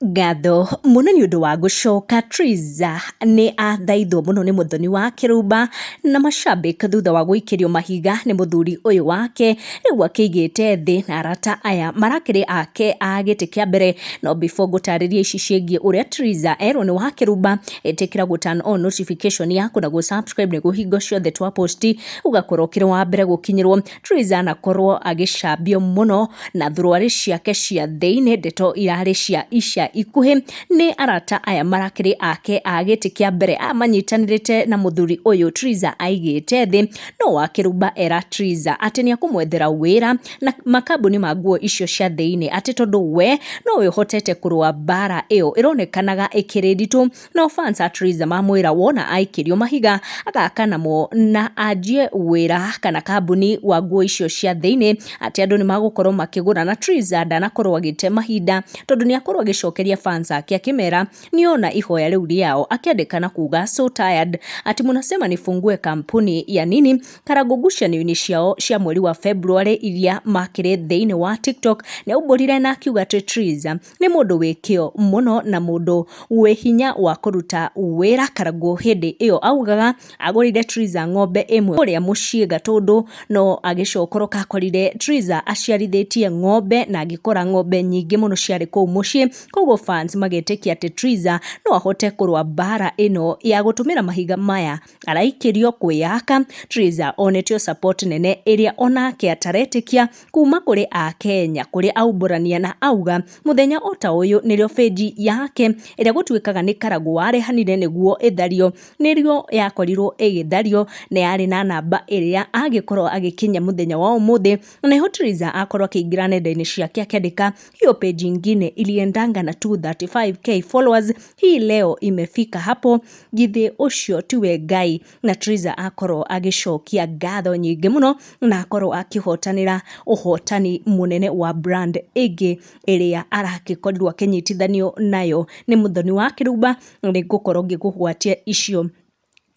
Ngatho mũno nĩ ũndũ wa gũcoka. Triza nĩ athaithwo mũno nĩ mũthoni wa kĩrumba na macambĩki thutha wa gũikĩrio mahiga nĩ mũthuri ũyũ wake rĩu akĩigĩte thĩ, na arata aya marakĩrĩ ake a gĩtĩ kĩa mbere. No before ngũtarĩrie ici ciĩgiĩ ũrĩa Triza erwo nĩ wa kĩrumba, ĩtĩkĩra gũ turn on notification yaku na gũ subscribe nĩguo hingo ciothe twa post ũgakorwo ũkĩrĩ wa mbere gũkinyĩrwo. Triza anakorwo agĩcambio mũno na thuruarĩ ciake cia thĩinĩ, ndeto irarĩ cia ica ikuhĩ nĩ arata aya marakĩrĩ ake a gĩtĩ kĩa mbere, aya manyitanĩrĩte na mũthuri ũyũ Triza aigĩte thĩ. No Wakĩrumba era Triza atĩ nĩ akũmwethera wĩra na makambuni ma nguo icio cia thĩinĩ, atĩ tondũ we nowe ũhotete kũrũa mbara ĩyo ĩronekanaga ĩkĩrĩ nditũ. No fans a Triza mamwĩra wona aikĩrio mahiga agaka namo na anjie wĩra kana kambuni wa nguo icio cia thĩinĩ, atĩ andũ nĩ magũkorwo makĩgũra. Na Triza ndanakorwo agĩte mahinda tondũ nĩ akorwo agĩcokeria fans ake akĩmera nĩona ihoya rĩu rĩao, akĩandĩka na kuga, "So tired, ati munasema nifungue kampuni ya nini?" Karangũ ngucanio-inĩ ciao cia mweri wa February iria makĩrĩ thĩinĩ wa TikTok, nĩ aumbũrire na akiuga atĩ Triza nĩ mũndũ wĩ kĩo mũno na mũndũ wĩ hinya wa kũruta wĩra. Karangũ hĩndĩ ĩyo augaga agũrĩire Triza ng'ombe ĩmwe kũrĩa mũciĩ Gatũndũ, no agĩcokoroka akorire Triza aciarithĩtie ng'ombe na agĩkora ng'ombe nyingĩ mũno ciarĩ kũu mũciĩ. Koguo fans magetĩkia atĩ Triza no ahote kũrũa mbara ĩno ya gũtũmĩra mahiga maya araikĩrio kwĩyaka. Triza onetio support nene ĩrĩa onake ataretĩkia kuma kũrĩ Akenya, kũrĩa aumbũrania na auga mũthenya o ta ũyũ nĩrĩo page yake ĩrĩa gũtuĩkaga nĩ Karangũ warehanire nĩguo ĩthario, nĩrĩo yakorirwo ĩgĩthario na yarĩ na namba ĩrĩa agĩkorwo agĩkinyia mũthenya wa ũmũthĩ. Na nĩho Triza akorwo akĩingĩra nenda-inĩ ciake akĩandĩka, "Hiyo page ingine iliendanga na 235K followers, hii leo imefika hapo, githĩ ũcio tiwe Ngai?" Na Triza akorwo agĩcokia ngatho nyingĩ mũno na akorwo akĩhotanĩra ũhotani mũnene wa brand ĩngĩ ĩrĩa arakĩkorirwo akĩnyitithanio nayo nĩ mũthoni wa kĩrumba. Nĩ ngũkorwo ngĩkũgwatia icio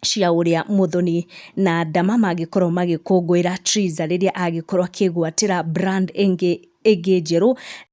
cia ũrĩa mũthoni na ndama mangĩkorwo magĩkũngũĩra Triza rĩrĩa agĩkorwo akĩgwatĩra brand ĩngĩ njerũ.